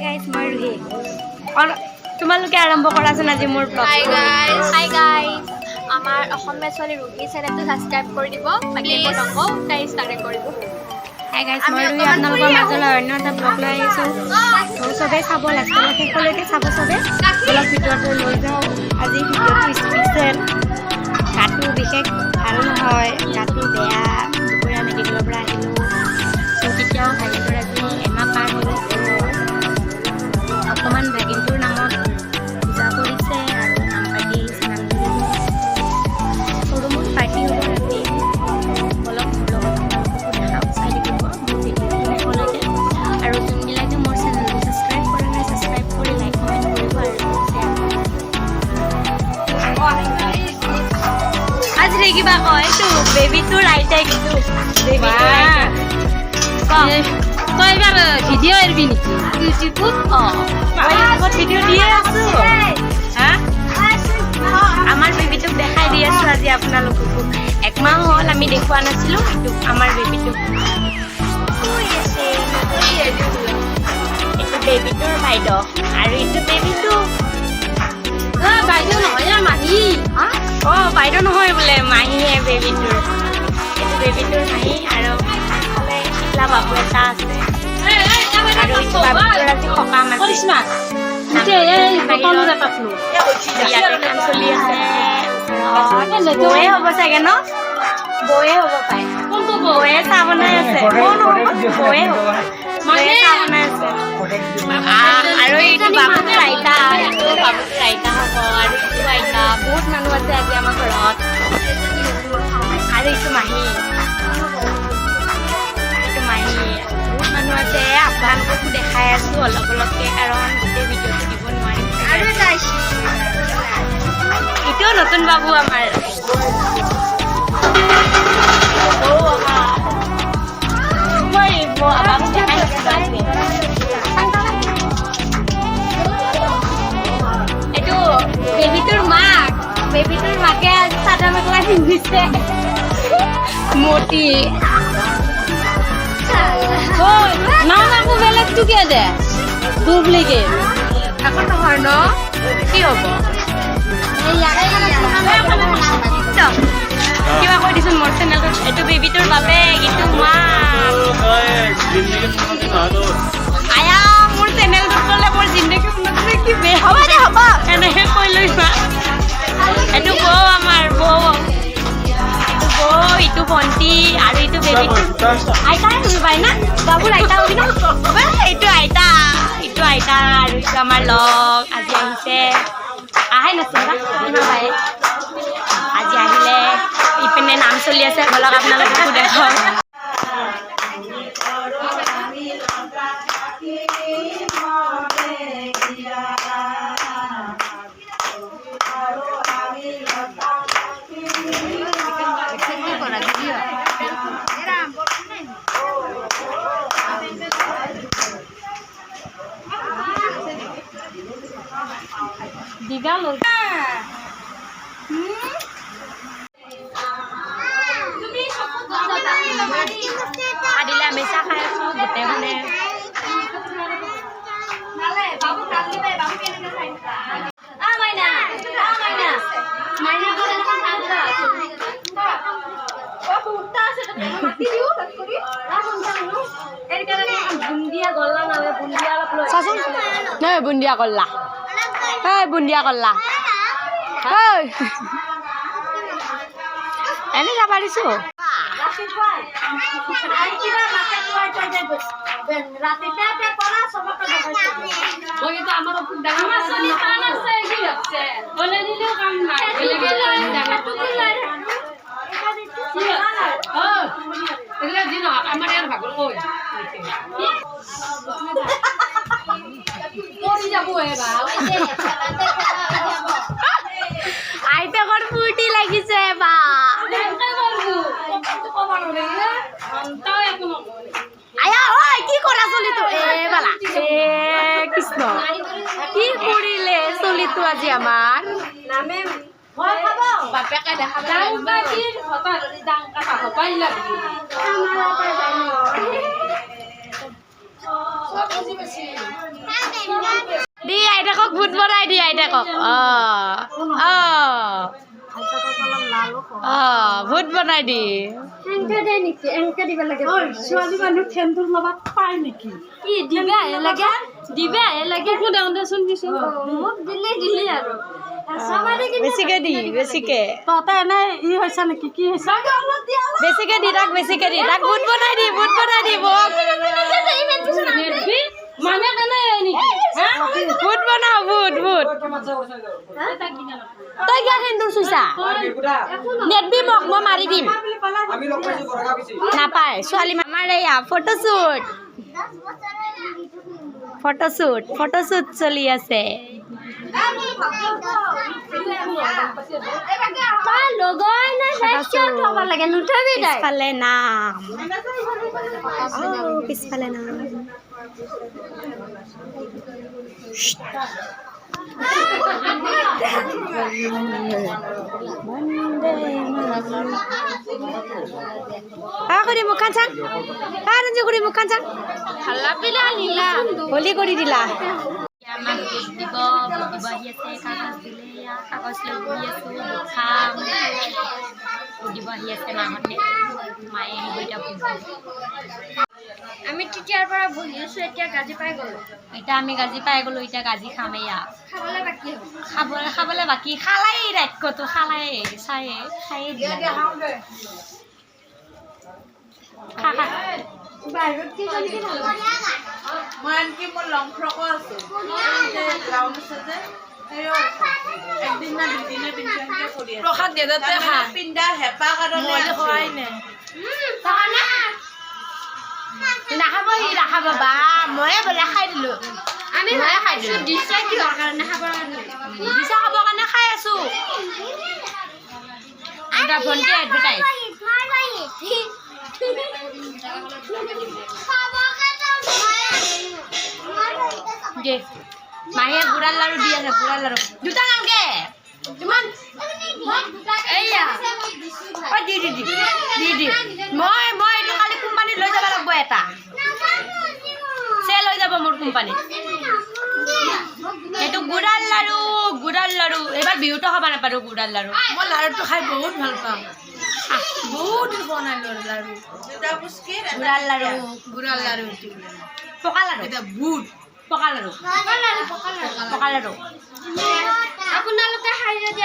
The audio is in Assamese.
গাইজ, মই ৰুহি। তোমালোকে আৰম্ভ কৰাচোন আজি মোৰ blog. Hi guys. Hi guys, আমাৰ অসমীয়া ছোৱালী ৰুহি চেনেলটো ছাবস্ক্ৰাইব কৰি দিব। বাকী একো Please. নকওঁ, তাই ষ্টাৰ্টে কৰিব। হাই গাইজ, আমি মই ৰুহি, অকণমান আপোনালোকৰ ফুৰি আহোঁ। মাজলৈ অন্য এটা ব্লগ লৈ আহিছোঁ। তো চবেই চাব, লাষ্টলৈ শেষলৈকে চাব চবে। অলপ ভিডিঅ'টো লৈ যাওঁ। আজি ভিডিঅ'টো স্পেচিয়েল। গাটো বিশেষ ভাল নহয়, গাটো বেয়া। দুপৰীয়া মেডিকেলৰ পৰা আহিলোঁ। চ' তেতিয়াও ভাগিনটোৰ আজি এমাহ পাৰ হ'ল। অকণমান ভাগিনটোৰ নামত পূজা কৰিছে আৰু নাম পাতি আহিছে, নাম ধৰিব। সৰু মৰু পাৰ্টি হ'ব ৰাতি। অলপ মোৰ লগত আপোনালোককো দেখাওঁ, চাই থাকিব মোৰ ভিডিঅ'টো শেষলৈকে। আৰু যোনবিলাকে মোৰ চেনেলটো ছাবস্ক্ৰাইব কৰা নাই, ছাবস্ক্ৰাইব কৰি লাইক, কমেণ্ট কৰিব আৰু শ্বেয়াৰ কৰিব। আজি কিবা কয়, এইটো বেবীটোৰ আইতাই, কিন্তু বেবীটোৰ আইতা। ক। তই এইবাৰ ভিডিঅ' এৰবি নেকি ইউটিউবত? অঁ, মই ইউটিউবত ভিডিঅ' দিয়ে আছোঁ। হা। আমাৰ বেবীটোক দেখাই দি আছোঁ আজি আপোনালোককো। একমাহ হ'ল, আমি দেখুওৱা নাছিলোঁ। এইটো আমাৰ বেবীটোক শুই আছে। এইটো বেবীটোৰ বাইদেউ আৰু এইটো বেবীটো। বাইদেউ নহয়, মাহী। অঁ, বাইদেউ নহয় বোলে, মাহীহে বেবীটোৰ। এইটো বেবীটোৰ মাহী। আৰু আগফালে টিকলা বাবু এটা আছে আৰু এইটো বাবুটোৰ আজি সকাম আছে। কৰিশ্মা, এই দোকানত এটা। ইয়াতে কাম চলি আছে ওচৰত। বৌয়ে হ'ব চাগে ন? বৌয়ে হ'ব পাই। কোনটো বৌ? বৌয়ে চাহ বনাই আছে। বৌ নহ'ব, বৌয়ে হ'ব। বৌয়ে চাহ বনাই আছে। আৰু এইটো বাবুটোৰ আইতা, এইটো বাবুটোৰ আইতা হ'ব। আৰু এইটো আইতা। বহুত মানুহ আছে আজি আমাৰ ঘৰত। আৰু এইটো মাহী, এইটো মাহী। বহুত মানুহ আছে। আপোনালোককো দেখাই আছো অলপ অলপকে, কাৰণ গোটেই ভিডিঅ'টো দিব নোৱাৰিম চাগে। আৰু এটা আহিছে। এইটোও নতুন বাবু আমাৰ। বৌ আমাৰ। মই বাবুক দেখাই দিছিলোঁ আজি। এইটো বেবীটোৰ মাক। বেবীটোৰ মাকে আজি চাদৰ মেখেলা পিন্ধিছে। মতি। নাম আকৌ বেলেগটো কিয় দে ডুপ্লিকেট? আকৌ নহয় ন? কি হ'ব? কিবা কৈ দিছোন মোৰ চেনেলটোত। এইটো বেবীটোৰ বাপেক, এইটো মাক। আয়া, মোৰ চেনেলটোত ক'লে মোৰ জিন্দগী উন্নতি কি বেয়া হ'ব দে, হ'ব, এনেকে কৈ লৈছা। এইটো বৌ, আমাৰ বৌ। এইটো বৌ, ইটো ভণ্টি আৰু এইটো বেবীটো আইতাই হবি পাই না? বাবুৰ আইতা হবি না? এইটো আইতা, এইটো আইতা। আৰু এইটো আমাৰ লগ আজি আহিছে। আহাই নাছিল না ভাই, আজি আহিলে। ইপিনে নাম চলি আছে, বলক আপোনালোককো দেখাওঁ। দীঘল। চাহ দিলে, আমি চাহ খাই আছো গোটেইখনে। মাইনা, মাইনা, মাইনা। চাচোন, নাই বুন্দিয়া কৰলা, এই বুন্দিয়া কৰলা। ঐ, এনে যাব দিছো। আমাৰ ইয়াৰ ভাগৰ কৈ পৰি যাব হে ভাল। আইতাকৰ ফূৰ্তি লাগিছে বা। আয়া ঐ, কি কৰা চলিটো? এ বালা, এ কৃষ্ণ, কি কৰিলে চলিটো আজি আমাৰ? বাপেকে দেখা পাই। দি আইতাকক ভূত বনাই দি আইতাকক। অ অ অ, ভূত বনাই দি। ছোৱালী মানুহ সেন্দুৰ ল'বা পায় নেকি? কি দিবা লাগে, দিবা লাগে। দেচোন কিছু বেছিকে দি, বেছিকে। তহঁতে এনে ই হৈছে নেকি? কি হৈছে? বেছিকে দি তাক, বেছিকে দি তাক। ভূত বনাই দি, ভূত বনাই দি বৌক। মানে কেনে নেকি? ভূত বনাও, ভূত ভূত। তই কিয় সেন্দুৰ চুইছা? নেদবি মোক, মই মাৰি দিম। নাপায় ছোৱালী। আমাৰ এইয়া ফটোশ্বুট, ফটোশ্বুট, ফটোশ্বুট চলি আছে। পিছফালে নাম, পিছফালে নাম। কৰি মুখখন চাং, ৰঞ্জু, কৰি মুখখন চাং। হোলী কৰি দিলা। আমাক বুট দিব, বুট দিব আহি আছে। কাগজ দিলে, কাগজ লৈ বহি আছোঁ। বুট খাম। বুট দিব আহি আছে মাহঁতে। মায়ে আহিব এতিয়া বুট দিব। আমি তেতিয়াৰ পৰা বহি আছো, এতিয়া গাজি পাই গ'লো। এতিয়া আমি গাজি পাই গ'লো, এতিয়া গাজি খাম। এয়া খাবলৈ বাকী হ'ব। খাবলৈ বাকী। খালাই ৰাক্ষটো খালাই, চায়ে খায়ে দিলা। খা খা। বাহিৰত কেইজন কি ভাল। মই আনকি মোৰ লং ফ্ৰকো আছে, গাউন আছে যে, সেয়াও আছে। একদিন না দুদিনে পিন্ধি সেনেকে কৰি আছো। প্ৰসাদ দে। খা। পিন্ধা হেঁপাহ কাৰণে মই খোৱাই নাই। নাখাব সি, নাখাব বা। ময়ে বোলে খাই দিলো। আমি ময়ে খাই দিলো। দিছে কিহৰ কাৰণে? খাবৰ কাৰণে। দিছা খাবৰ কাৰণে, খাই আছো। এটা ভণ্টি এডভাৰটাইজ দে। মাহীয়ে গুড়াৰ লাড়ু দি আছে, গুড়াৰ লাড়ু দুটা নালগে ইমান। এইয়া। অ, দি দি দি দি দি। মই এইটো কালি কোম্পানীত লৈ যাব লাগিব। এটা চে লৈ যাব মোৰ কোম্পানীত। এইটো গুড়াৰ লাড়ু, গুড়াৰ লাড়ু। এইবাৰ বিহুতো খাব নাপাৰো গুড়াৰ লাড়ু। মই লাড়ুটো খাই বহুত ভাল পাওঁ। বহুত দিন খোৱা নাই লাড়ু। দুটা পুচকিৰ এটা। গুড়াৰ লাড়ু। গুড়াৰ লাড়ু। পকা লাড়ু। এটা বুট। পকা লাড়ু, পকা লাড়ু। আপোনালোকে খাই যদি।